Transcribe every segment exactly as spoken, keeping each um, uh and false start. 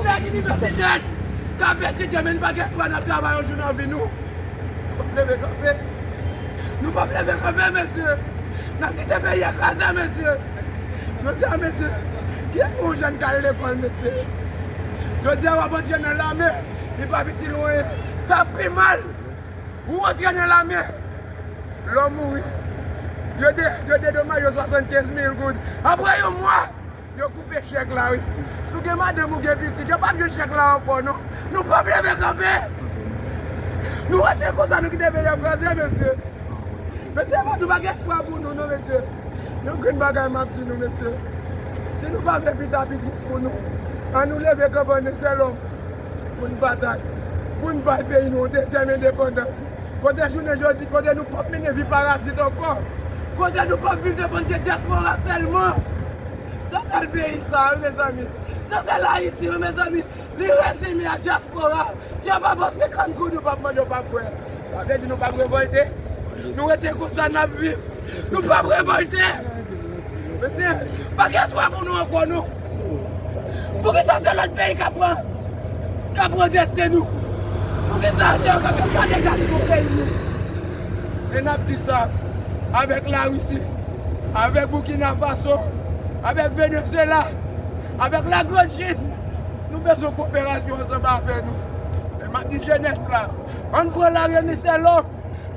Nèg inivèsitè k ap etidye, men n pa gen espwa n ap travay yon jou nan vi nou. Nou p ap leve kanpe. Nou p ap leve kanpe, mesye. N ap kite peyi a kraze, mesye. Jodi a, mesye, kiyès pou yon jèn k al lekòl, mesye? Jodi a, w ap antre nan lame, li pa piti lwen. Sa pi mal. Ou antre nan lame, lè w mouri, yo de, yo dedomaje w swasannkenz mil goud. Apre yon mwa, yo koupe chèk la, wi. Si w gen madanm ou gen pitit, yo p ap jwenn chèk la ankò, non. Nou p ap leve kanpe. Nou rete konsa, nou kite peyi a kraze, mesye. Mesye, nou pa gen espwa pou nou, non, mesye. Yon grenn bagay m ap di nou, mesye. Si nou pa vle pita pi tris pou nou, ann nou leve kanpe an en sèl òm pou n batay, pou n bay peyi nou yon dezyèm endepandans. Kote jounen jodi, kote nou p ap mennen vi parazit ankò. Kote nou p ap viv depann de dyaspora sèlman. Se sèl peyi sa, wi, mezanmi. Se sèl Ayiti, wi, mezanmi. Li rezime a dyaspora. Si yo pa ba w senkant goud, ou p ap manje, ou p ap bwè. Sa vle di nou p ap revòlte. Nou rete konsa, n ap viv. Nou p ap revòlte. Mesye, pa gen espwa pou nou ankò, non. Poukisa se lòt peyi k ap pran, k ap pran desten nou? Poukisa se yo k ap gade gade pou peyi nou? E n ap di sa, avèk Larisi, avèk Burkina Faso, avèk Venezuela, avèk Lagrand Chin, nou bezwen koperasyon ansanm avè nou. E m ap di jenès la, ann pran lari an en sèl òm,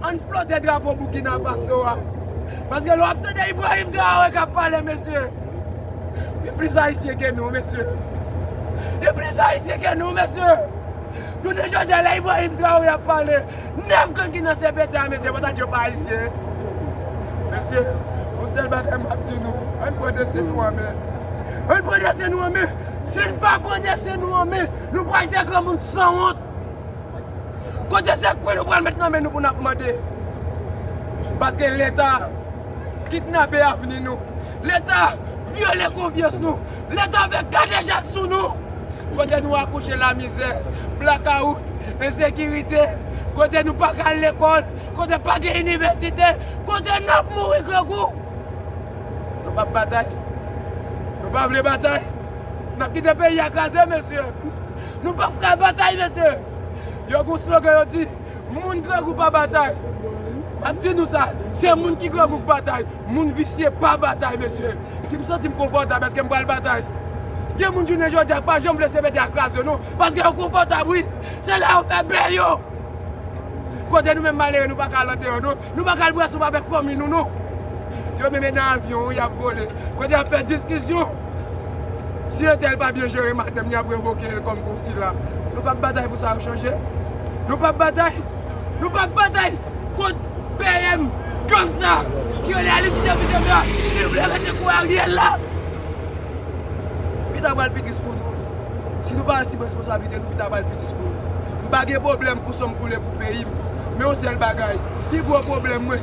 ann flote drapo Burkina Faso a. Paske lè w ap tande Ibrahim Traoré k ap pale, mesye, li plis ayisyen ke nou, mesye. Li plis ayisyen ke nou, mesye. Jounen jodi a, lè Ibrahim Traoré ap pale, nèf gang ki nan C P T a, mesye, pa ta di yo pa ayisyen. Mesye, yon sèl bagay m ap di nou, ann pran desten nou an men. Ann pran desten nou an men. Si n pa pran desten nou an men, nou pral de granmoun sanwont. Kote se kwi nou pral met nan men nou pou n ap mande? Paske Leta kidnape avni nou. Leta vyole konfyans nou. Leta fè kadejak sou nou. Kote nou akouche lamizè, blakawout, ensekirite. Kote nou pa ka al lekòl. Kote pa gen inivèsite. Kote n ap mouri grangou. Nou p ap batay. Nou pa vle batay. N ap kite peyi a kraze, mesye. Nou p ap ka batay, mesye. Yo gen slogan yo di, moun grangou pa batay. M ap di nou sa, se moun ki grangou k batay. Moun visye pa batay, mesye. Si m santi m konfòtab, èske m pral batay? Gen moun jounen jodi a pa janm vle C P T a kraze, non. Paske yo konfòtab, wi. Se la yo fè bè yo. Kote nou menm malere, nou pa ka al andeyò, non. Nou pa ka al bwè soup avèk fanmi nou, non. Yo menm e nan avyon, y ap vole. Kote y ap fè diskisyon. Si entèl pa byen jere madanm, y ap revoke l kòm konsila. Nou p ap batay pou sa yo chanje. Nou p ap batay. Nou p ap batay kont P M gang sa ki rele Alexis David Jean Pierre. Si nou vle rete kou Ariel la, pita pral pi tris pou nou. Si nou pa asime responsablite nou, pita pral pi tris pou nou. M pa gen pwoblèm pou san m koule pou peyi m. Men yon sèl bagay, pi gwo pwoblèm mwen,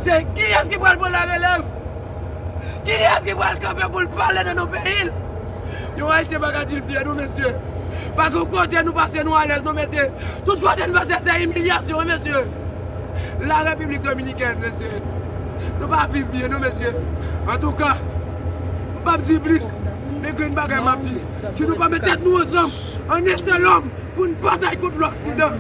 se kiyès ki pral pran larelèv? Kiyès ki pral kanpe pou l pale nan non peyi l? Yon Ayisyen pa ka di l fyè, non, mesye. Pa gen kote nou pase nou alèz, non, mesye. Tout kote n pase, se imilyasyon, wi, mesye. La Repiblik Dominikèn, mesye. Nou pa viv byen, non, mesye. Antouka, m p ap di plis. Men grenn bagay m ap di, si nou pa met tèt nou ansanm, an en sèl òm, pou n batay kont Loksidan,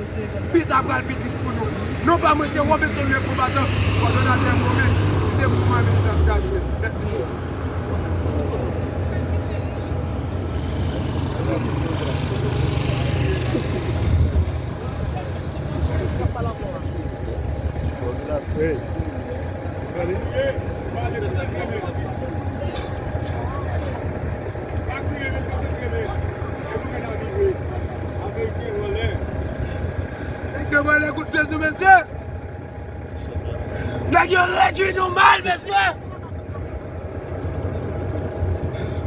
pita pral pi tris pou nou. Non pa mwen, se Robinson le Konbatan, kòdonatè Momen, ki se mouvman Emerijans Gade. Mèsi. Nèg yo vòlè konsyans nou, mesye. Nèg yo redwi nou mal, mesye.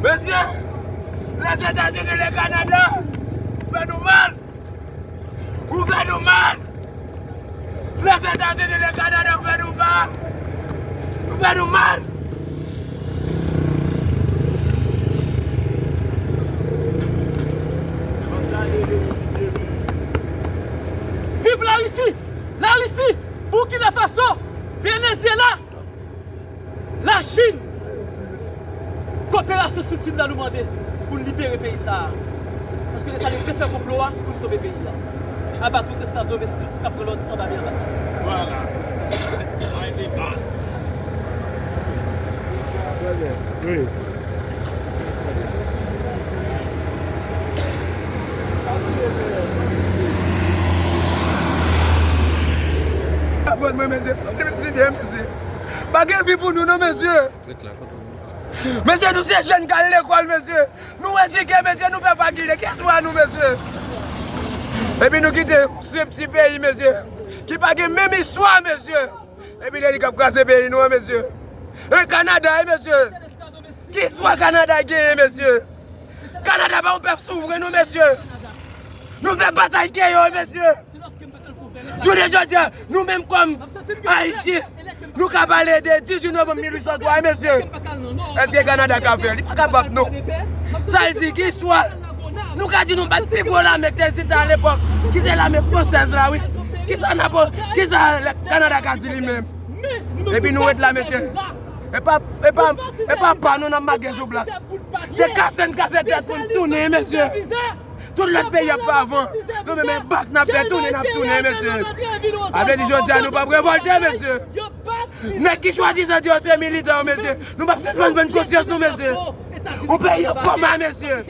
Mesye, Lèzetazini, le Kanada fè nou mal. Ou fè nou mal. Lèzetazini, le Kanada, ou fè nou mal. Ou fè nou mal. Viv Larisi! Larisi! Burkina Faso! Venezyela! Lachin! Koperasyon sou Sid la nou mande pou n libere peyi sa a. Paske Desalin te fè konplo a pou l sove peyi a. Aba tout esklav domestik k ap pran lòd anba men anbasad. Vwala. Ay deba. Wi. Abòt mwen, mesye, pase mesye, mesye. Pa gen vi pou nou, non, mesye. Mesye, nou se jèn k al lekòl, mesye. Nou edike, mesye, nou fè fakilte. Kiyès nou a nou, mesye? Epi nou kite yon senp ti peyi, mesye, ki pa gen menm istwa, mesye. Epi lè li k ap kraze peyi nou an, mesye. E Kanada, e, mesye. Ki istwa Kanada genyen, mesye? Kanada pa yon pèp souvren, non, mesye. Nou fè batay ke yo, mesye. Jounen jodi a, nou menm kòm Ayisyen, nou ka pale de dizuit novanm mil uit san twa, mesye. Èske Kanada ka fè? Li pa kapab, non. Sa l di, ki istwa? Nou ka di nou bat pi gwo lame k te egziste alepòk, ki se lame fransèz la, wi. Kisa n ap, kisa Kanada ka di li menm? Epi nou ret la, mesye. E pa, e pa, e pa pa nou n ap make sou plas. Se kase n kase tèt pou n tounen, mesye. Tout lòt peyi ap fè avan. Nou menm e bak n ap fè, tounen n ap tounen, mesye. A vle di jodi a nou p ap revòlte, mesye. Nèg ki swadizan di yo se militan yo, mesye. Nou p ap sispann pran konsyans nou, mesye. Yon peyi an koma, mesye.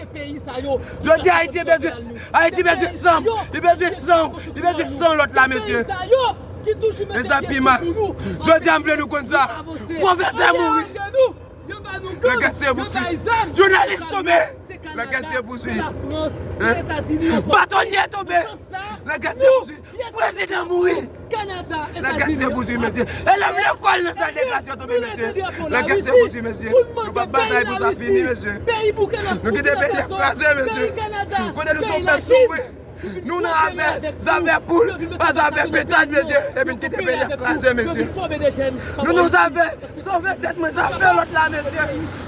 Jodi a Ayiti bezwen, Ayiti bezwen san, li bezwen san, li bezwen san lòt la, mesye. E sa pi mal. Jodi a m vle nou konn sa. Pwofesè mouri. Lagèt se pouswi. Jounalis tonbe. Lagèt se pouswi. Batonye tonbe. Lagèt se pouswi. Prezidan mouri. Lagèt se pouswi, mesye. Elèv lekòl nan sal de klas yo tonbe, mesye. Lagèt se pouswi, mesye. Nou p ap batay pou sa fini, mesye. Nou kite peyi a kraze, mesye. Kote nou sou pèp souvren. Nou nan afè zafè poul, pa zafè petad, mesye. Epi n kite peyi a kraze, mesye. Nou nan zafè sove tèt mwen, zafè lòt la, mesye.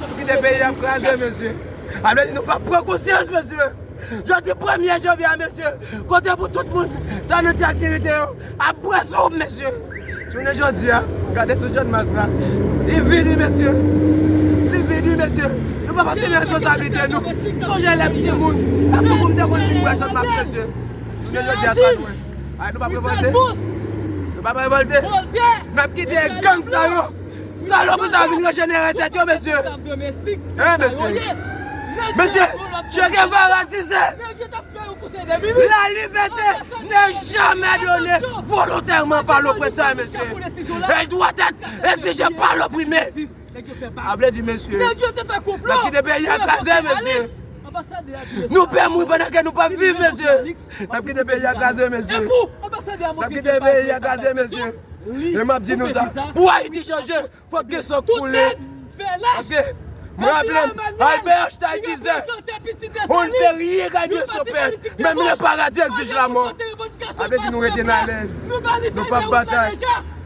N kite peyi a kraze, mesye. A vle di nou pa pran konsyans, mesye. Jodi premye janvye a, mesye, kote pou tout moun ta nan ti aktivite yo, ap bwè souf, mesye. Jounen jodi a, gade sou John Mas la. Li vid, wi, mesye. Li vid, wi, mesye. Nou pa pase responsabilite nou. Sonje lè m timoun, pa sou kou m te konn vin bwè John Mas, mesye. Jounen jodi a, sa nou wè? Ay, nou p ap revòlte. Nou p ap revòlte. N ap kite gang sa yo. Salopri sa yo vin rejenere tèt yo, mesye. Hein, mesye? Mesye, Che Guevara disait, la liberté n'est jamais donnée volontairement par l'oppresseur, mesye. Elle doit être exigée par l'opprimé. A vle di, mesye, n ap kite peyi a kraze, mesye. Nou pè mouri pandan ke nou p ap viv, mesye. N ap kite peyi a kraze, mesye. N ap kite peyi a kraze, mesye. E m ap di nou sa, pou Ayiti chanje, fòk gen san k koule. Paske, mwen raple m, Albert Einstein disait, on ne peut rien gagner sans perdre, même le paradis exige la mort. A vle di nou rete nan alèz. Nou p ap batay.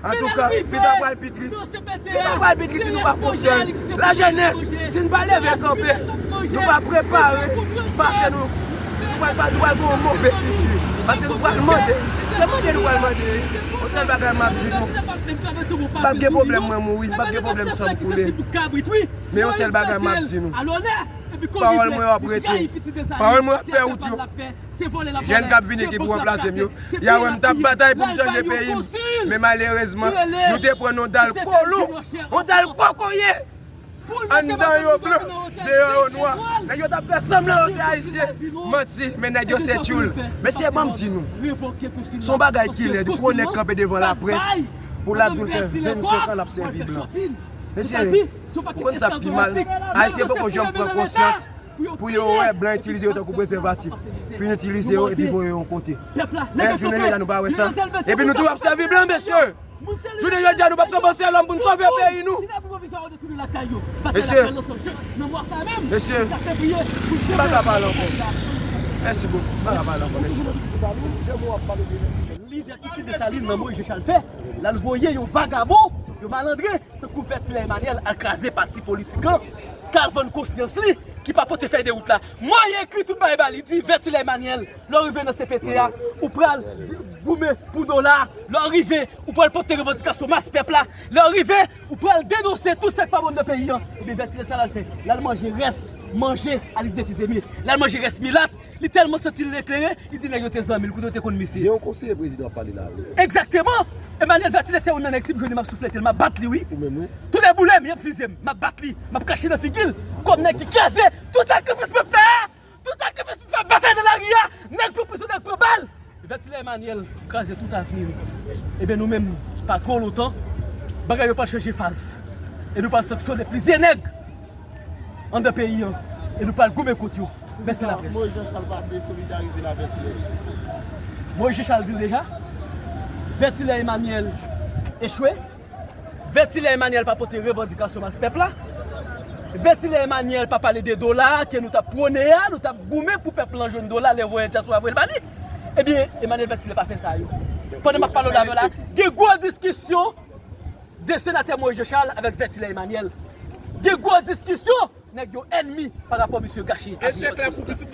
Antouka, pita pral pi tris. Pita pral pi tris si nou pa konsyans. Lajenès, si n pa leve kanpe, nou pa prepare, pase nou, nou pral pa, nou pral gen yon move fiti. Paske nou pral mande. Se mande nou pral mande. Yon sèl bagay m ap di nou. M p ap gen pwoblèm mwen mouri, m p ap gen pwoblèm san m koule. Men yon sèl bagay m ap di nou. Pawòl mwen yo ap rete. Pawòl mwen yo ap fè wout yo. Jèn k ap vini ki pou ranplase m yo, y a wè m t ap batay pou m chanje peyi m. Men malerezman, nou te pran yon dal kolon, yon dal kokoye. Anndan yo blan, deyò yo nwa. Nèg yo t ap fè sanblan yo se Ayisyen. Manti, men nèg yo se tchoul. Mesye, ban m di nou, se yon bagay ki lèd pou yon nèg kanpe devan laprès pou l ap di w l fè vennsenk an l ap sèvi blan. Mesye, ou konn sa k pi mal? Ayisyen poko janm pran konsyans pou yo wè blan itilize yo tankou prezèvatif. Fin itilize yo epi voye yo yon kote. Men jounen jodi a nou pa wè sa. Epi nou tou ap sèvi blan, mesye. Jounen jodi a nou p ap kanpe an sèl òm pou n sove peyi nou. Mesye, mesye, m pa ka pale ankò. Mèsi bokou. M pa ka pale ankò, mesye. Lidè ki kite Desalin nan Moyiz Jechal fè, l al voye yon vagabon, yon malandren, tankou Vètilè Emanyèl al kraze pati politik lan, k al vann konsyans li, ki pa pote fèy de wout la. Mwen ekri tout bagay ba li, di Vètilè Emanyèl, lè w rive nan C P T a, ou pral goumen pou dola, lè w rive, ou pral pote revandikasyon mas pèp la, lè w rive, ou pral denonse tout sa k pa bon nan peyi an. Ebyen, Vètilè sa l al fè, l al manje rès Manje Alix Défi Zemi. Lè l manje rès milat, li tèlman santi l eklere, li di nèg yo te zanmi l, kote yo te konn misye. Gen yon konseye prezidan ap pale la, wi. Egzakteman! Emmanuel Vertilè se youn nan nèg, si m jwenn li, m ap souflete l, m ap bat li, wi. Ou menm, wi. Tou lè boule m, y ap vize m, m ap bat li, m ap krache nan figi l, kòm nèg ki kraze tout sakrifis mwen fè a! Tout sakrifis pou fè batay nan lari a, nèg pran prizon, nèg pran bal. Vertilè Emmanuel kraze tout avni nou. Ebyen nou menm, pa twò lontan, bagay yo pral chanje faz. E nou pral sanksyone plizyè nèg anndan peyi an. E nou pral goumen kont yo. Mèsi laprès. Moïse Jean Charles pa desolidarize la Vertilè. Moïse Jean Charles di l deja. Vertilè Emmanuel echwe. Vertilè Emmanuel pa pote revandikasyon mas pèp la. Vertilè Emmanuel pa pale de dola ke nou t ap pwone a, nou t ap goumen pou pèp lan jwenn dola, lè voyè dyaspora voye l ba li. Ebyen, Emmanuel Vertilè pa fè sa yo. Pandan m ap pale w la, gen gwo diskisyon de senatè Moïse Jean Charles avèk Vertilè Emmanuel. Gen gwo diskisyon, nèg yo ènmi pa rapò misye gache. Echèk la pou pitit